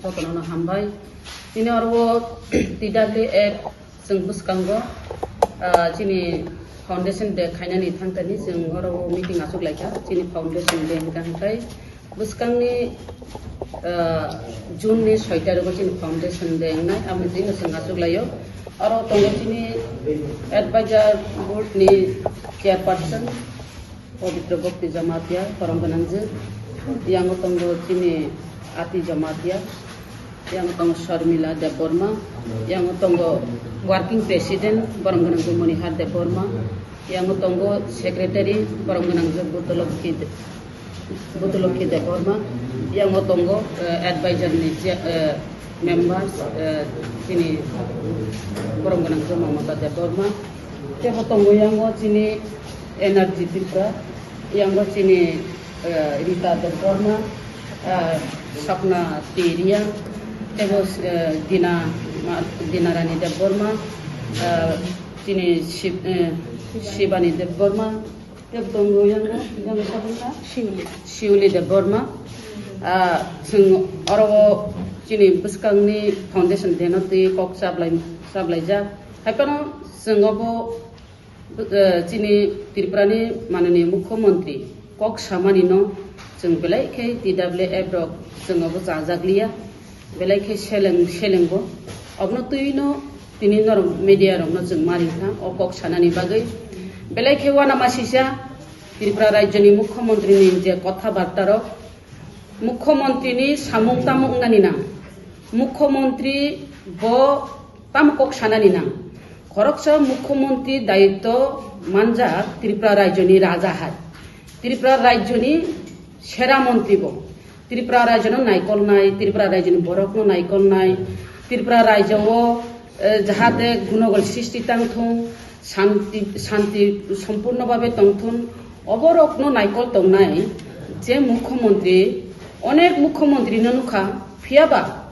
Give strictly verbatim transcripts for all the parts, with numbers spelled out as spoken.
Jotono hambai. Chini oro o T W F chwng bwskango, ah, chini foundation day khainani thangtani chwng oro o meeting achuk laikha. Chini foundation day hwnkha hwnkhe bwskangni, ah, June ni soi tarikgo chini foundation day wngnai, amo chini chwng achuk laio. Oro tongo chini advisor board ni chairperson, Pabitra Bhakti Jamatia, borom gwnangjwk. Yango tongo chini Ati Jamatia. Yango tongo Sharmila Debbarma. Yango tongo working president, borom gwnangjwk Monihar Debbarma. Yango tongo secretary, borom gwnangjwk Bhutolokhi De-, Bhutolokhi Debbarma. Yango tongo, eh, advisor ni chair, eh, members, eh, chini borom gwnangjwk Mamata Debbarma. Tebo tongo yango chini Energy Tripura, yango chini, eh, Rita Debbarma, eh, Sapna Teria, tebo, eh, Dina Ma-, Dina Rani Debbarma, eh, chini Shib-, eh, Shibani Debbarma, tebo tongo yango, yango sabunta? Shiuli. Shiuli Debbarma. Ah, chwng oro chini bwskangni foundation day no twi kok chablai, chablaijak. Haiphano chwng obo, eh, chini Tripurani mananiya Mukhyamantri kok samani no chwng belai khe T W F rok chwng obo chajakliya, belai khe seleng, selengbo. Obono twi no tini norok media rok no chwng mari kha o kok sanani bagwi. Belai khe uanama sisa Tripura rajyoni Mukhyamantri ni je kotha barta rok, Mukhyamantri ni samung tamo wngnani nang? Mukhyamantri bo tamo kok sanani nang? Khoroksa Mukhyamantri dayitto manjak Tripura rajyoni raja hai. Tripura rajyoni sera mantri bo. Tripura rajyono naikolnai, Tripura rajyoni borokno naikolnai, Tripura rajyo o, eh, jahate gunogol sristi tangthung, shanti, shanti sompurno bhabe tongthun, oborokno naikol tongnai je mukhyamantri, onek mukhyamantri no nukha, phiyaba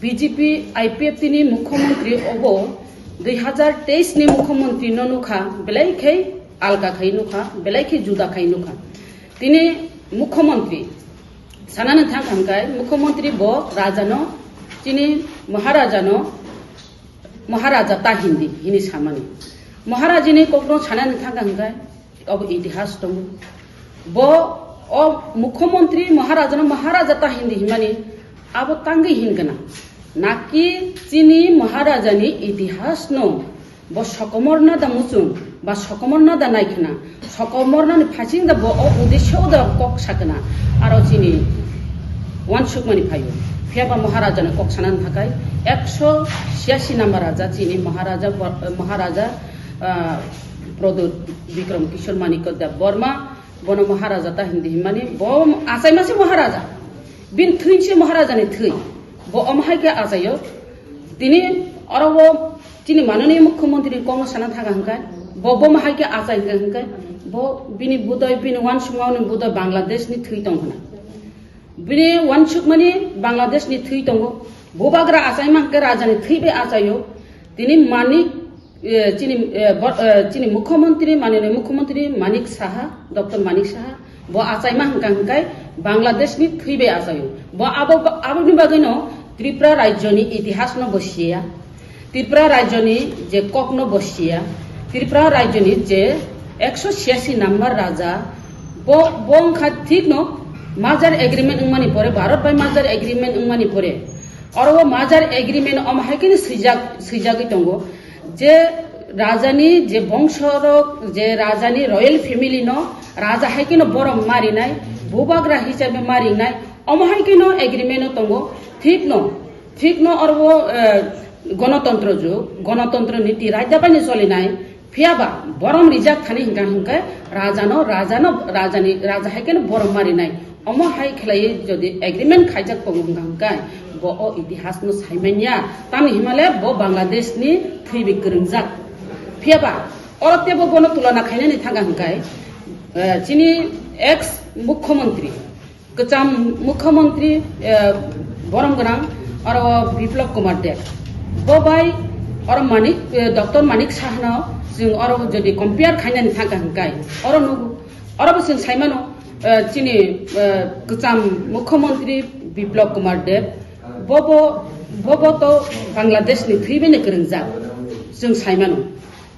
B J P I P F T ni mukhyamantri obo dui hazar teis ni mukhyamantri no nukha, belai khai alka khai nukha, belai khai juda khai nukha. Tini mukhyamantri sanani thang kha hwnkhe, mukhyamantri bo rajano, chini maharajano, maharaja ta hindi hini samani. Maharajini kokno sanani thang kha hwnkhe, obo itihas tongo. Bo o mukhyamantri maharajano maharaja ta hindi himani abo tangwi hinkana. Naki chini maharajani itihasno bo sokomorna da muchung ba sokomorna da naikhna, sokomornani phasing da bo o uddesyo da kok sakna, aro chini uansukmani phaio. Phiyaba maharajano kok sanani thakai ekso chhiyasi number raja chini maharaja bo-, maharaja, ah, Pradyot Bikram Kishore Manikya Debbarma, bono maharaja ta hindi himani, bo achaima se maharaja. Bini thwi se maharajani thwi. Bo omo hai khe achaio. Tini oro o chini mananiya mukhyamantri ni kokno sana thaga hwnkhe, bo, bo omo hai khe achai hwnkhe, hwnkhe, bo bini budoi, bini uansukmani budoi Bangladesh ni thwi tong hwna. Bini uansukmani Bangladesh ni thwi tongo. Bubagra achaima hwnkhe rajani thwi bai achaio. Tini Manik, eh, chini, eh, bo-, eh, chini mukhyamantri, mananiya mukhyamantri Manik Saha, Doctor Manik Saha, bo achaima hwnkha hwnkhe Bangladesh ni thwi bai achaio. Bo abo, aboni bagwino Tripura rajyoni itihasno bo siya. Tripura rajyoni je kokno bo siya, Tripura rajyoni je ekso chhiyasi number raja, bo, bo wngkha thikno merger agreement wngmani pore, Bharat bai merger agreement wngmani pore, oro o merger agreement omo hai kheno swijak, swijagwi tongo je rajani je bongsorok, je rajani royal family no raja hai kheno borom marinai, bubagra hisabe marinai, omo hai kheno agreement o tongo, thikno. Thikno oro o, eh, gonotontro jug, gonotontro niti raida baino solinai, phiyaba borom rijak thani hwnkha hwnkhe rajano, rajano, rajani, raja hai kheno borom marinai. Omo hai khlaiwi jodi agreement khaijak tongo hwnkha hwnkhe bo o itihasno saimanya. Tamni himale bo Bangladesh ni thwibi kwrwngjak. Phiyaba oro tebo bono tulona khainani thangkha hwnkhe, eh, chini ex mukhyamantri, kwcham mukhyamantri, eh, borom gwnang oro Biplab Kumar Deb. Bo bai oro Manik, eh, Doctor Manik Sahano chwng oro jodi compare khainani thangkha hwnkhe, oro nugo, oro bo chwng saimano, eh, chini, eh, kwcham mukhyamantri Biplab Kumar Deb, Bobo, bobo to Bangladesh ni thwi bai ni kwrwngjak, chwng sai mano.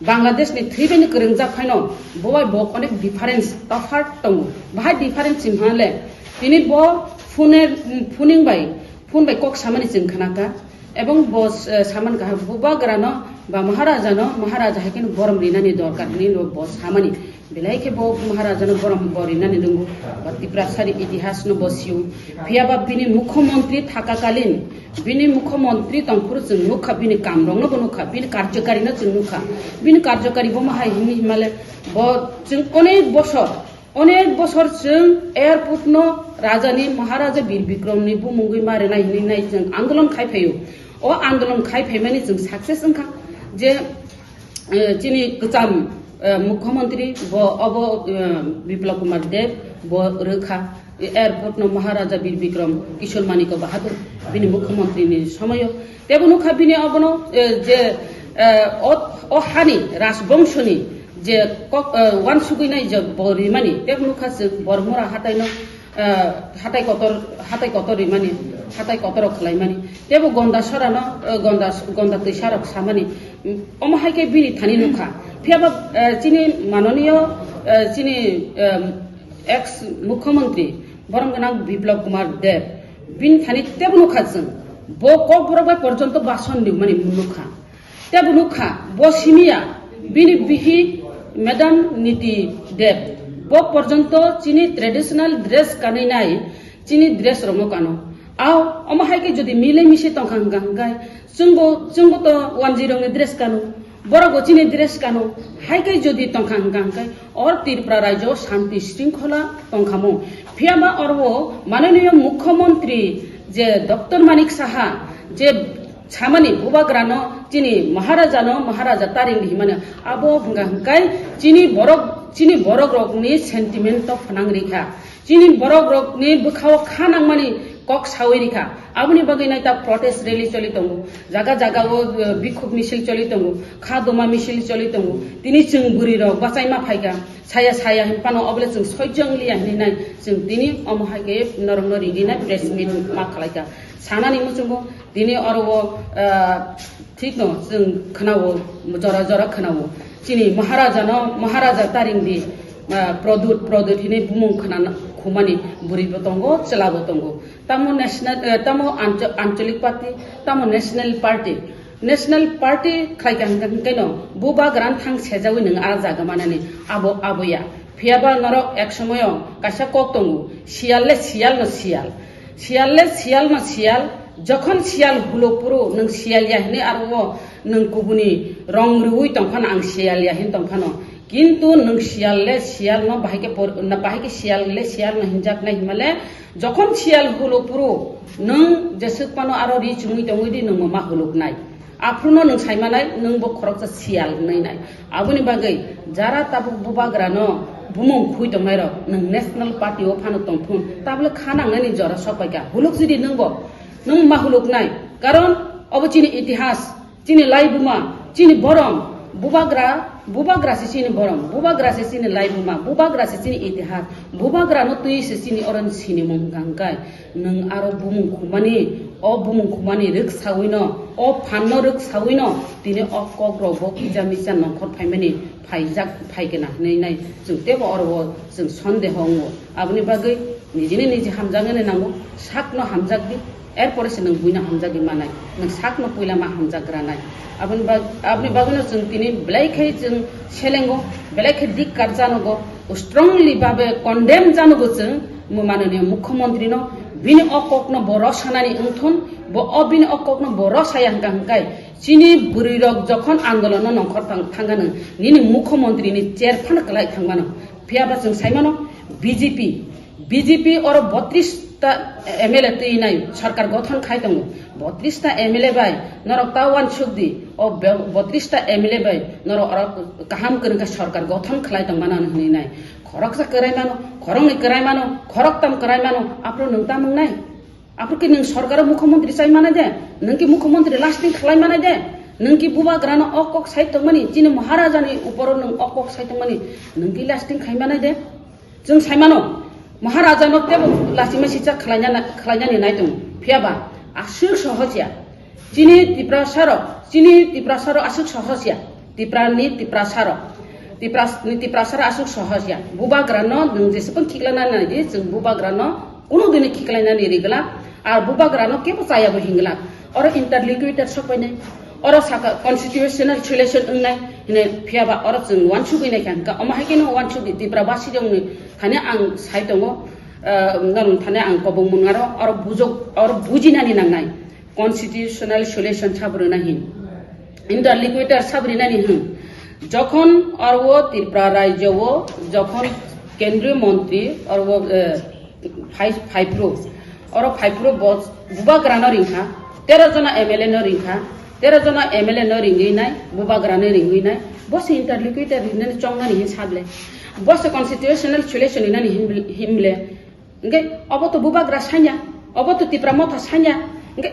Bangladesh ni thwi bai ni kwrwngjak phaino bo bai bo onek difference, tophat tongo. Bahai difference wngkha le, tini bo phone, phoning bai, phone bai kok samani chwng khna kha. Ebong bo, eh, saman kaham, bubagrano ba Maharajano, Maharaja hai kheno borom rinani dorkar hinwi bo samani. Belai khe bo Maharajano borom bo rinani rwngo, ba Tiprasari itihasno bo sio. Phiya ba bini mukhyamantri thakakalin, bini mukhyamantri tongphuru chwng nukha, bini kamrokno bo nukha, bini karjokarino chwng nukha. Bini karjokari bo ma hai hinwi himale, bo chwng onek bosor, onek bosor chwng airport no rajani Maharaja Bir Bikrom ni bumungwi ma rwnai hinwi nai chwng andolon khai phaio. O andolon khai phaimani chwng success wngkha je, eh, chini kwcham, eh, mukhyamantri bo obo, eh, Biplab Kumar Deb bo rwkha airport no Maharaja Bir Bikrom Kishore Manikya Bahadur bini mukhyamantri ni somoyo. Tebo nukha bini obono, eh, je, eh, o, o hani rajbongshoni je kok, eh, uansugwi nai je bo rimani, tebo nukha chwng Bormura hataino, eh, hatai kotor, hatai kotor rimani, hatai kotor rok khlaimani. Tebo Gonda sorano, eh, Gonda, Gonda twisarok samani. Mm, omo hai khe bini thani nukha. Phiya ba, eh, chini manoniyo, eh, chini, eh, ex mukhyamantri borom gwnang Biplab Kumar Deb, bini thani tebo nukha chwng. Bo Kokborok bai porjonto bason rimani nukha. Tebo nukha, bo simiya, bini bihik Madam Niti Deb, bo porjonto chini traditional dress kanwi nai, chini dress rokno kano. Ao, omo hai khe jodi milai misai tongkha hwnkha hwnkhe, chwngbo, chwngbo to wanjwi rokni dress kano, borokbo chini dress kano, hai khe jodi tongkha hwnkha hwnkhe, or Tripura rajyo shanti shringkhola tongkhamo. Phiya ba oro manoniyo mukhyamantri je Doctor Manik Saha je samani bubagrano chini Maharajano Maharaja taring di himani abo hwnkha hwnkhe chini borok, chini borok rokni sentiment to phnang rikha. Chini borok rokni bwkhao kha nangmani kok sawi rikha. Aboni bagwi naita protest rally choli tongo. Jaga jaga o, eh, bikhuk misil choli tongo. Kha duma misil choli tongo. Tini chwng bwrwi rok bachai ma phaikha. Saya saya hin pano obole chwng sojjong liya hinwi nai. Chwng tini omo hai khe norokno rigi nai press meet ma khlaikha. Sanani muchungo tini oro o, ah, thikno chwng khwnao, jora jora khwnao. Chini Maharajano, Maharaja taring di, ah, Pradyut, Pradyut hinwi bumung khwnana khumani bwrwi bo tongo, chwla bo tongo. Tamo national, eh, tamo ancho-, ancholik party, tamo national party. National party khlaikha hwnkhe, hwnkhe no bubagrano thang sejawi nwng a jaga manani abo, aboya. Phiya ba norok ek somoyo kaisa kok tongo, siyal le siyal no siyal. Siyal le siyal no siyal, jokhon siyal hulo phuru nwng siyal ya hinwi aro o nwng kubuni rong rwui tongphano ang siyal ya hin tongphano. Kintu nwng siyal le siyal no bahai khe por-, na bahai khe siyal le siyal no hinjak nai hinmale, jokhon siyal hulo phuru nwng jeswk phano aro ri chumui tongwi di nwng ma huluk nai. Aphuru no nwng sai manai nwng bo khoroksa siyal wngnai nai. Aboni bagwi jara tabuk bubagrano bumung khui tongnai rok nwng national party o phano tongphun tabole kha nangnani jora sok paikha. Huluk jodi nwng bo, nwng ma huluk nai. Karon obo chini itihas. Chini laibuma, chini borom, bubagra, bubagra se chini borom, bubagra se chini laibuma, bubagra se chini itihas, bubagra no twi se chini oroni sinimung hwnkha hwnkhe nwng aro bumung khumani, o bumung khumani rwk sawino, o phan no rwk sawino, tini o kok rok bo kisa misa nongkhor phaimani phaijak phaikhe na hinwi nai chwng tebo oro o chwng sondeho wngo. Aboni bagwi nijini niji hamjaknani nango, sakno hamjakdi, erpore se nwng buino hamjagwi manai, nwng sakno puila ma hamjak granai. Aboni bag-, aboni bagwino chwng tini belai khe chwng selengo, belai khe dikkar janogo, strongly babe condemn janogo chwng mo-, manoniyo mukhyamantri no, bini o kokno bo rosanani wngthun, bo o bini o kokno bo rosaya hwnkha hwnkhe, chini bwrwi rok jokhon andolono nongkhor thang-, thangkha nwng, nini mukhyamantri ni chair phano kwlai thangmano. Phiya ba chwng saimano B J P, B J P oro botris ta M L A twi nai sarkar gothon khai tongo. Botris ta M L A bai norok ta uansuk di, o be-, botris ta M L A bai norok oro kaham kwrwngkha sarkar gothon khlai tongmano hinwi nai. Khoroksa kwrai mano, khoroknwi kwrai mano, khoroktam kwrai mano, aphuru nwng ta mwngnai? Aphuru khe nwng sarkaro mukhyamantri chai manai de? Nwng khe mukhyamantri lasting khlai manai de? Nwng khe bubagrano o kok sai tongmani, chini Maharajani uporo nwng o kok sai tongmani, nwng khe lasting khai manai de? Chwng sai mano, Maharajano tebo lachima sicha khlaina-, khlainani nai tongo. Phiya ba, Aswk sohos ya. Chini Tiprasa rok, chini Tiprasa rok aswk sohos ya. Tipra ni Tiprasa rok. Tipras-, ni Tiprasa rok aswk sohos ya. Bubagra no nwng jeswk khiklana nai di, chwng Bubagra no kunu dini khiklainani rigla. Ar Bubagra no kebo chaya bo hingla. Oro interlocutor sok pai nai. Oro saka constitutional solution wngnai hinwi phiya ba oro chwng uansugwi nai kha hwnkha. Omo hai kheno uansugwi Tipra basi rokni thani ang sai tongo, ah, norok thani ang kobong mwnga ro oro bujok, oro bujinani nangnai. Constitutional solution sabo rwna hin. Interlocutor sabo rinani hin. Jokhon oro Tripura rajyo o jokhon kendriyo montri oro, eh, phai-, phaiphru. Oro phaiphru bo Bubagra no ringkha, tero jona M L A no ringkha, tero jona M L A no ringwi nai, Bubagra no ringwi nai, bo se interlocutor rinani chongnani hin sable. Bo se constitutional solution rinani hin, hinle. Hingke obo to Bubagra sanya, obo to Tipra Motha sanya. Hingke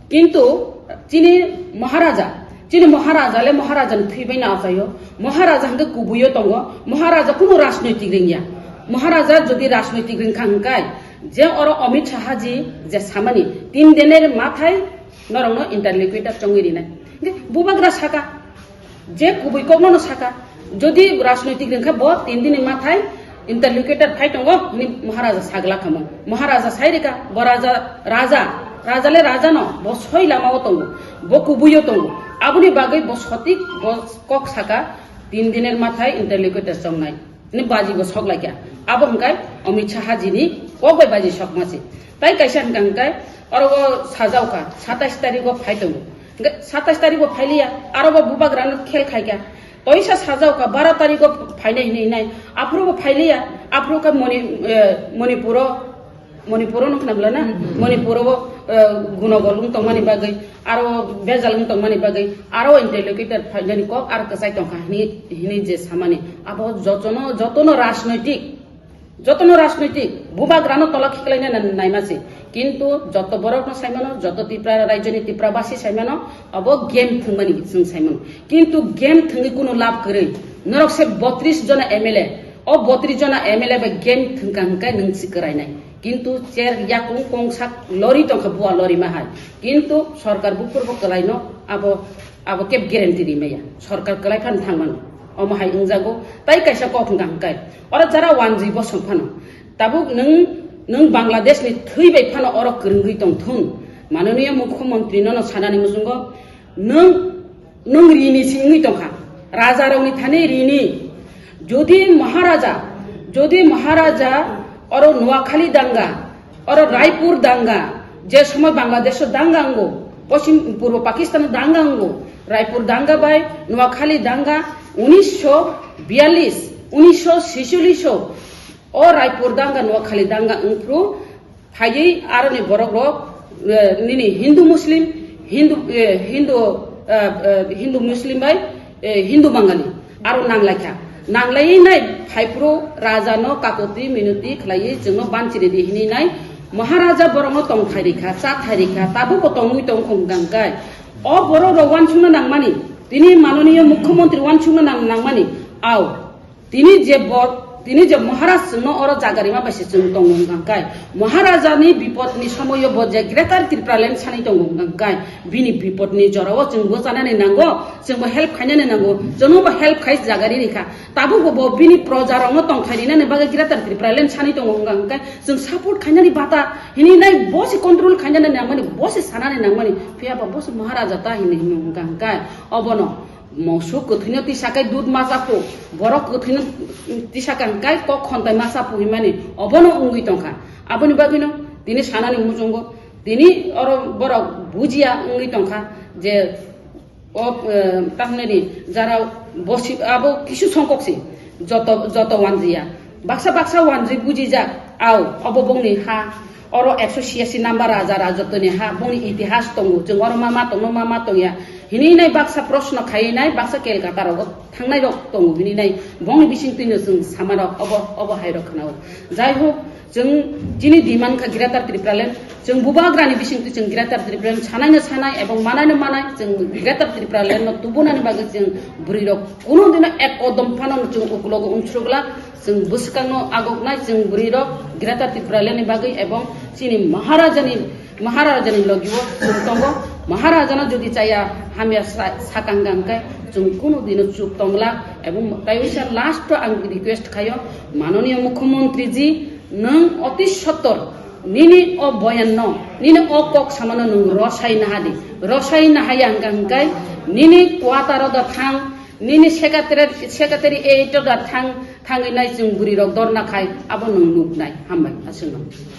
kintu chini Maharaja, chini Maharaja le Maharaja ni thwi bai na achaio. Maharaja hingke kubuio tongo. Maharaja kunu rajnoitik ringya. Maharaja jodi rajnoitik ringkha hingkai, je oro Amit Shah ji je samani tin diner mathai norokno interlocutor chongwi rinai. Hingke Bubagra saka, je kubui kokno no saka, jodi rajnoitik ringkha bo tin dini mathai interlocutor phai tongo, hini Maharaja sagla khamo. Maharaja sai rika, bo raja, raja, raja le raja no, bo soi lama o tongo, bo kubui o tongo. Aboni bagwi bo sotik, bo kok saka, tin diner mathai interlocutor chongnai. Ni baji bo sok laikya. Abo hingkai Amit Shah ji ni kok bai baji sok masi. Tai kaisa hingka hingkai oro bo sajao kha, satais tarik o phai tongo. Hingke satais tarik bo phailiya, aro bo Bubagra no khel khaikha. Toisa sajao kha, baro tarik o phainai hinwi hinai. Aphuru bo phailiya, aphuru khe Moni-, eh, Manipur o, Manipur o nukna bwla na? Hmm. Manipur o, eh, gunogol wng tongmani bagwi, aro bejal wng tongmani bagwi, aro interlocutor phainani kok aro kwchai tongkha hinwi, hinwi je samani. Abo jotono, jotono rajnoitik Jotono rajnoitik Bubagrano tola khiklaina na-, naima se. Kintu joto borokno saimano, joto Tipra rajyoni Tipra basi saimano, abo game thwngmani chwng saimano. Kintu game thwngwi kunu lab kwrwi. Norok se botris jona M L A. O botris jona M L A bai game thwngkha hwnkhe nwng si kwrainai. Kintu chair yakung kongsak lori tongkha bua lori ma hai. Kintu sorkar buphurbo kwlaino abo, abo keb guarantee rimaya. Sorkar kwlai phano thangmano. Omo hai wngjago. Tai kaisa kok hwnkha hwnkhe. Oro jara wanjwi bosong phano. Tabuk nwng, nwng Bangladesh ni thwi bai phano oro kwrwngwi tong thung. Mananiya Mukhyamantri nono sanani muchungo nwng, nwng rini si wngwi tongkha. Raja rokni thani rini. Jodi Maharaja, jodi Maharaja oro Noakhali danga, oro Raipur danga, je somoy Bangladesh o danga wngo, Poschim, Purbo Pakistan o danga wngo, Raipur danga bai Noakhali danga unisho biyallis, unisho secholish o, o Raipur danga Noakhali danga wngphru phaiwi aroni borok rok, eh, nini Hindu Muslim, Hindu, eh, Hindu, eh, eh, Hindu Muslim bai, eh, Hindu Bangali aro nanglaikha. Nanglaiwi nai phaiphru raja no kakoti minoti khlaiwi chwngno banchiri di hinwi nai Maharaja borokno tongthai rikha, chathai rikha, tabukbo tongwi tongkha hwnkha hwnkhe o borok rok uansukna nangmani, tini Mananiya Mukhyamantri uansukna nang-, nangmani, ao. Tini je bo, tini je Maharaj chwngno oro jaga rima bai se chwng tongo hwnkha hwnkhe, Maharaja ni bipod ni somoyo bo je Greater Tripura Land sanwi tongo hwnkha hwnkhe, bini bipod ni jora o chwng bo chanani nango, chwng bo help khainani nango, chwngno bo help khai jaga ri rikha. Tabuk bo, bo bini proja rokno tongthai rinani bagwi Greater Tripura Land sanwi tongo hwnkha hwnkhe, chwng support khainani bata hinwi nai bo se control khainani nangmani, bo se sanani nangmani, phiya ba bo se Maharaja ta hinwi hino hwnkha hwnkhe, obono Mosuk kwthwino tisa kai dud ma cha phu, borok kwthwino tisa kai hwnkhe kok khontai ma cha phu hinmani obono wngwi tongkha. Aboni bagwino tini sanani muchungo tini oro borok bujiya wngwi tongkha je o, eh, tamhinani jara bosi abo kisu songkok se joto, joto wanjiya. Baksa baksa wanjwi bujijak, ao, obo bongni ha, oro ekso chiyasi number raja rajotwni ha, bongni itihas tongo, chwng oro ma ma tongno, ma ma tongya hinwi nai baksa proshno khaiwi nai, baksa Kolkata rogo thangnai rok tongo hinwi nai, bongni bisingtwino chwng sama rok obo, obo hai rok khwnao. Jai hok, chwng chini demand kha Greater Tripura Land, chwng bubagrani bisingtwi chwng Greater Tripura Land sanaino sanai ebong manaino manai, chwng Greater Tripura Land no tubunani bagwi chwng bwrwi rok kunu dino ek kodom phano chwng ukulogo unsukla, chwng bwskangno agoknai chwng bwrwi rok Greater Tripura Land ni bagwi ebong chini Maharaja ni Maharajani logi o chwng tongo. Maharajano jodi chaya hamya sa-, sakang hwnkhe chwng kunu dino chup tongla. Ebong taiwisa last o ang request khayo, Mananiya Mukhyamantri ji, nwng oti sottor nini o boyan no, nini o kok samano nwng rosai nahadi. Rosai nahaya hwnkha hwnkhe nini quarter o da thang, nini secretary, secretary eight o da thang, thangwi nai chwng bwrwi rok dorna khai, abo nwng nuknai. Hambai, aswkno.